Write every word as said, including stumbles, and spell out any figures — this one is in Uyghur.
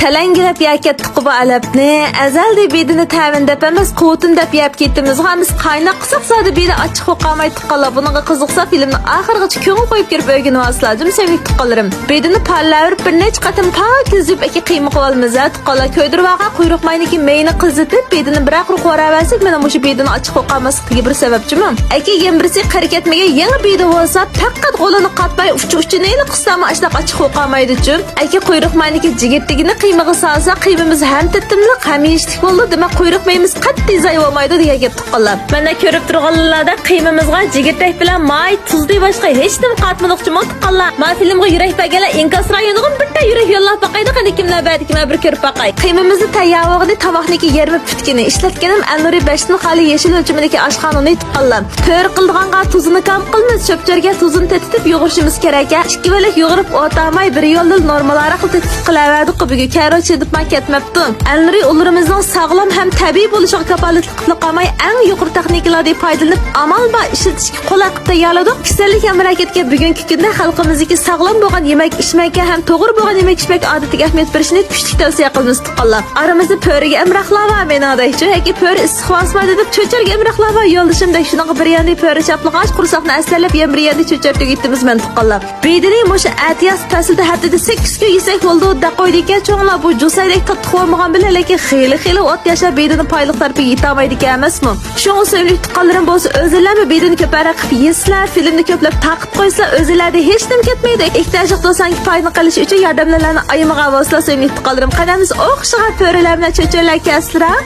تەلەڭگىلەپ يەپ كەتتۇققۇ بۇ ئەلەپنى. ئەزەلدە بېدىنى تەمىن دەپ ئەمەس، قۇۋۋىتىنى دەپ يەپ كېتىمىزغۇ، ئەمىس قايناق قىلساق زادى بېدە ئاچچىق بولۇپ قالماي تۇغقانلار. بۇنىڭغا قىزىقسا، فىلىمنى ئاخىرغىچە كۆڭۈل قويۇپ كۆرۈپ ئۆگىنىۋالسىلەر جۇمۇ، سۆيۈملۈك تۇغقانلىرىم. بېدىنى پارلاۋېرىپ، بىر نەچچە قېتىم پاكىز يۇيۇپ، ئەكە قىيما قىلىۋالىمىز ھە، تۇغقانلار. كۆيدۈرۈۋالغان قۇيرۇق ماينىڭكى مېيىنى قىزىتىپ، بېدىنى بىراق قورۇۋەرسەك، مانا مۇشۇ بېدىنى ئاچچىق بولۇپ قالماسلىقتىكى بىر سەۋەبچۇمۇ. ئەكە يەنە بىرسى قىرى كەتمىگەن يېڭى بېدە بولسا، پەقەت غولىنى قاتماي، ئۇچى-ئۇچىنى قىسسامۇ ئاشۇنداق ئاچچىق بولۇپ قالمايدۇچۇ. ئەكە قۇيرۇق ماينىڭكى جىگىرتىكىنى قىيمىغا سالسا، قىيمىمىز ھەم تېتىملىق، ھەم يېيىشلىك بولىدۇ، دېمەك قۇيرۇق مېيىمىز قەتئىي زايە بولمايدۇ دېگەن گەپ تۇغقانلار. مانا كۆرۈپ تۇرغانلاردا قىيمىمىزغا جىگىرتەك بىلەن ماي، تۇزدىن باشقا ھېچنېمە قاتمىدۇق جۇمۇ تۇغقانلار. ما فىلىمغا يۈرەك بەرگەنلەر ئىنكاس رايونىغىمۇ بىر يۈرەك يوللاپ باقايلى، قېنى كىملەر بەردىكىن، بىر كۆرۈپ باقاي. قىيمىمىزنى تەييارلىغىنى تاماقنىڭكى يېرىمى پۈتكىنى. ئىشلەتكىنىم ئەلنۇرى بەشتىن خالىي يېشىل ئۆلچىمىدىكى ئاشقان ئۇنى تۇغقانلار. پۆرە قىلىدىغانغا تۇزىنى كەم قىلىمىز، چۆپ-چۆرىگە تۇزىنى تېتىتىپ يۇغۇرۇشىمىز كېرەك. ئىككى بۆلەك يۇغۇرۇپ ئولتۇرماي، بىر يولدىلا نورمال ھارارەتتە تېتىتىپ قىلىۋەردۇق بۈگۈن. كەرۋات چىدىپمۇ كەتمەپتۇ. ئەلنۇرى ئۇلىرىمىزنىڭ ساغلام ھەم تەبىئىي بولۇشىغا كاپالەتلىك قىلىپ قالماي، ئەڭ يۇقىرى تېخنىكىلاردىن پايدىلىنىپ، ئامال بار ئىشلىتىشكە قولاي قىلىپ تەييارلىدۇق. كېسەللىك ھەم ھالاكەتكە بۈگۈنكى كۈندە خەلقىمىزدىكى ساغلام بولغان يېمەك ئىچمەككە ھەم توغرا بولغان يېمەك ئىچمەككە ئادەتتىكى ئەھمىيەت بېرىشنى كۈچلۈك تەۋسىيە قىلىمىز تۇغقانلار. ئارىمىزدا پۆرىگە ئەمراقلار بار مېنىڭدەكچۇ، ياكى پۆرە ئىسسىق بولسىمۇ دەپ چۆچۈرىگە ئەمراقلار بار يولدىشىمدەك. شۇنىڭغا بىر يانى پۆرە چاپلىغاچ، قۇرساقنى ھەسسىلەپ، يەنە بىر يانى چۆچۈر تۈگىتىمىز مەن تۇغقانلار. بېدىنى مۇشۇ ئەتىياز پەسلىدە ھەپتىدە سەككىز كۈن يېسەك بولىدۇ دەپ قويىدىكەن چوڭلار. بۇ جۇسەيدەك تاتلىق بولمىغان بىلەن، لېكىن خېلى خېلى ئوت ياشاپ، بېدىنى پايلىق تەرىپىگە يېتەلمەيدىكەن ئەمەسمۇ؟ شۇڭا سۆيۈملۈك تۇغقانلىرىم بولسا، ئۆزىلەرمۇ بېدىنى كۆپرەك قىلىپ يېسىلەر، فىلىمنى كۆپلەپ تارقىتىپ قويسىلەر، ئۆزىلەردە ھېچنېمە كەتمەيدۇ. ئېھتىياجلىق دوستلارنىڭكى پايدىنى قىلىش ئۈچۈن ياردەملەرنى ئايىمىغان بولسىلا، سۆيۈملۈك تۇغقانلىرىم. قەدىمىز ئوخشىغان پۆرىلەر بىلەن چۆچۈرلەر كەلسىلەر.